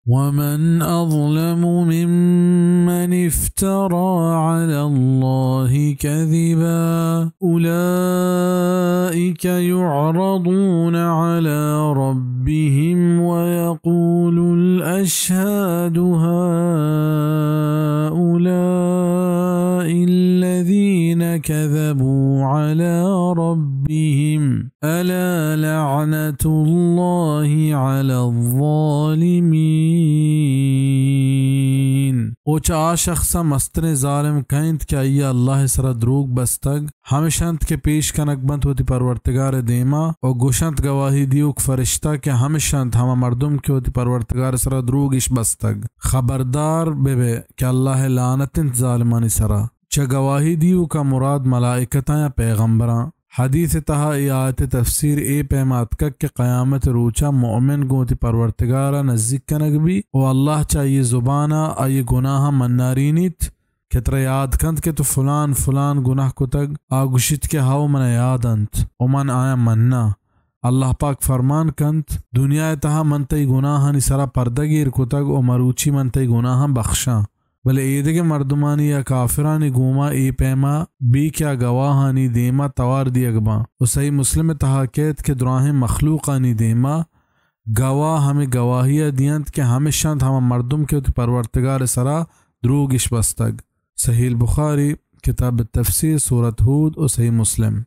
ومن أظلم ممن افترى على الله كذبا. أولئك يعرضون على ربهم ويقول الأشهاد هؤلاء الذين كذبوا على ربهم ألا لعنة الله على الظالمين. او چہ آ شخص ءَ مستریں ظالم کئے اِنت کہ آئی ءَ اللہ ءِ سرا دروگ بستگ، ہمش اَنت کہ پیش کنگ بنت وتی پرورتگار ءِ دیما، او گوش اَنت گواہی دیوک فرشتہ کہ ہمش اَنت ہما مردم کہ وتی پرورتگار ءِ سرا دروگ اِش بستگ. خبردار بہ بئے کہ اللہ ءِ لعنت اِنت ظالمانی سرا. چہ گواہی دیوک ءَ مراد ملائکتاں یا پیغمبراں. حدیث ءِ تہا اے آیت ءِ تفسیر اے پیما اتکگ کہ قیامت ءِ روچ ءَ مؤمن گوں وتی پرورتگار ءَ نزیک کنگ بی او اللہ چہ آئی ءِ زبان ءَ آئی ءِ گناہاں منارینیت کہ ترا یاد کنت کہ تو فلان فلان گناہ کتگ، آ گوشیت کہ ہئو من ءَ یاد اَنت او من آیاں مناں. اللہ پاک فرمان کنت، دنیا ءِ تہا من تئی گناہانی سرا پردگ ایر کتگ او مروچی من تئی گناہاں بخشاں. بلے ایدگہ مردمانی یا کافرانی گوما اے پیما بی کہ آ گواہانی دیما توار دیگ باں. و صحیح مسلم ءِ تہا کیت کہ دراہیں مخلوقانی دیما گواہ ہمے گواہی ءَ دینت کہ ہمش اَنت ہما مردم کہ وتی پرورتگار ءِ سرا دروگ اِش بستگ. صحیح البخاری، کتاب التفسیر، سورت ہود و صحیح مسلم.